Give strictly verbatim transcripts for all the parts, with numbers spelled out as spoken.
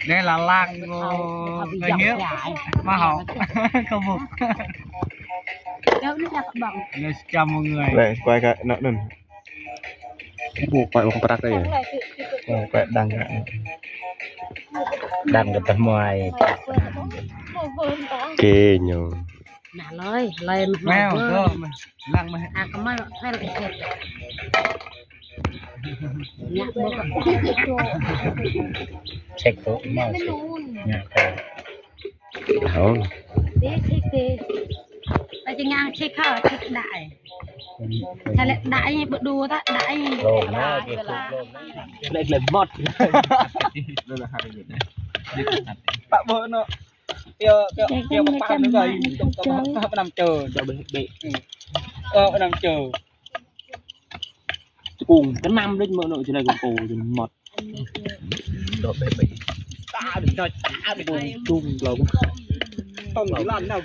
Nê la lang ngô, ngô hiếp, ma hậu, kơ bục. Nê chăm mọi người. Đây, quay cái, nó, nó. Ủa, quay bằng prăk đây. Quay, quay đăng cái. Đăng cái tấm môi. Kê nhô. Nah, lơi, lơi mah. Mèo, mah. Tuh, mah. Lang mah. Ah, kemana? Kan, eh, eh. Nyak, bơ. Check tuh, mau sih. Nyak, tuh. Tahu. Dê, check dê. Ta chỉ ngang check hả, check đại. Chả lẽ đại bơ đu ta, đại. Lôm na, kê, lôm na. Lê, lê, mọt. Pak bơ no. Yo, yo, yo, paham juga. Tông, tông, tông, năm chờ, cho bê, bê. Ờ, năm chờ. Cùng, cái năm đấy mà nội thế này còn cổ thì mọt. Đó, bê, bê. Ta được cho chả được cùng chung lâu. Tông đi lăn đâu.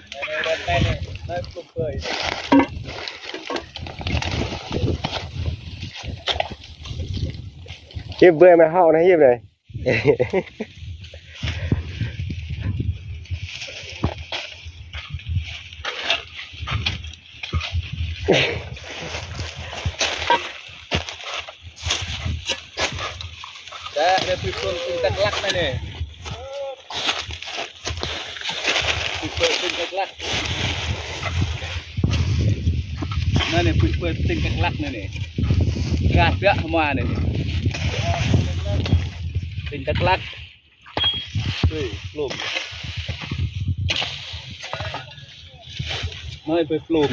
Hiệp vừa mà hậu này hiệp này. Dah, ada pipun tinta kelak mana? Pipun tinta kelak. Mana pipun tinta kelak mana? Gas dah semua ni. Tinta kelak. Ui, plôm. Nói về plôm.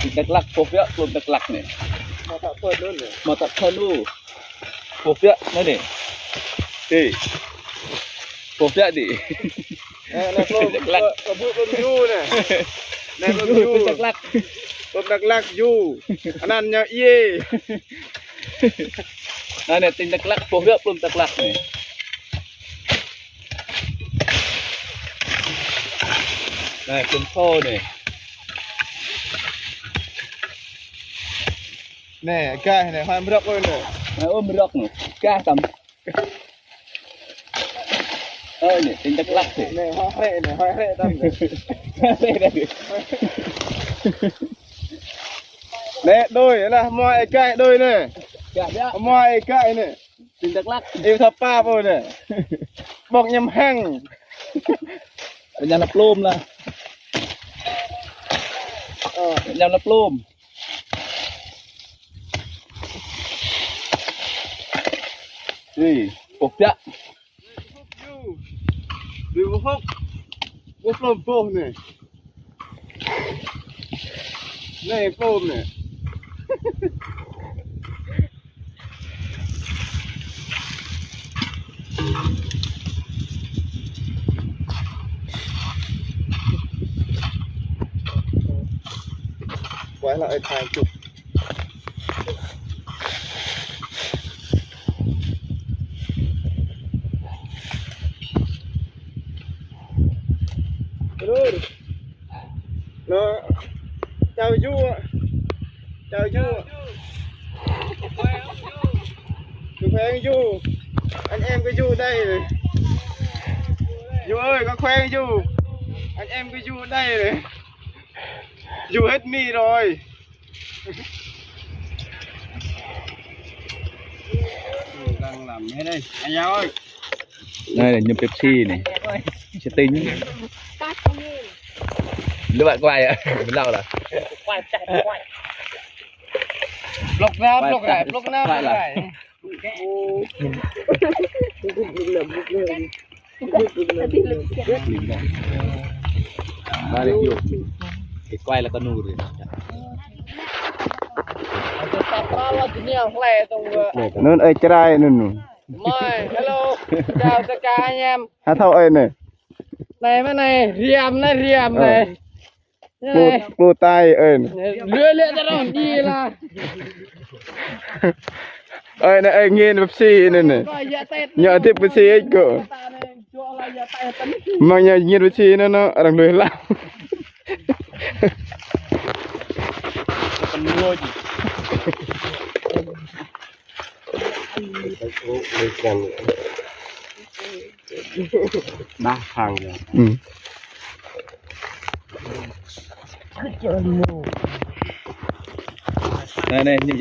Tinta kelak, pôh biă, plôm tinta kelak nê. Mâo tăk phơn lu nê. Mâo tăk phơn lu. Pôh biă, nê nê. Ê. Pôh biă đi. Nê, nê, plôm. Tinta kelak. Kơ, kơ bu plôm yu nê. Nê, plôm yu. Plôm tinta kelak. Plôm tinta kelak yu. Anăn ñu yê. Nê, nê, tinta kelak, pôh biă, plôm tinta kelak nê. Nê, plôm thô nê. Nê, gai nê, hoi mrŏk ôh nê. Nê, ôh mrŏk nê. Gai tăm. Ơ, nê, tinta kelak nê. Nê, hoi hrĕ nê, hoi hrĕ tăm nê. Nê, đôi, lah, hmua ê gai đôi nê. Gai, gai. Hmua ê gai nê. Tinta kelak. Ê, thâo pap ôh nê. Ƀŏk ñăm hăng. Ñăm lăp plôm lah. Ơ, ñăm lăp plôm. Ê, pôh biă. Ui, ƀuh hŏk. Ƀuh plôm pôh nê. Nê, plôm nê. Quay lại thay chụp. Lur. Nó chào du. Chào du. Tôi khỏe du. Anh em cái du đây này. Du ơi, có khỏe du. Anh em cái du đây này. Du hết mi rồi. Đang làm hết đây. Anh Giao ơi. Đây là nhập Pepsi này. Sẽ tính. Lưỡi bạn quay ạ. Lâu rồi. Block na, block na, block na, block na. Balik yuk. Quay là con nụ rồi. Nun ơi chrai nun. Mai, hello. Chào tất cả anh em. Hă thâo ơi nê. Nê mơ̆ nê, riam nê, riam nê. Pô, pô tai ơi. Lưỡi lưỡi ta rong đi là. Ơi nê, ơi ngên Pepsi nê nê. Ñu tip Pepsi ơi kơ. Măng ñu ngên Pepsi nê nê, arăng lui lăp. Penuh. Ba hang ya. Mm. Nè, nè, nè,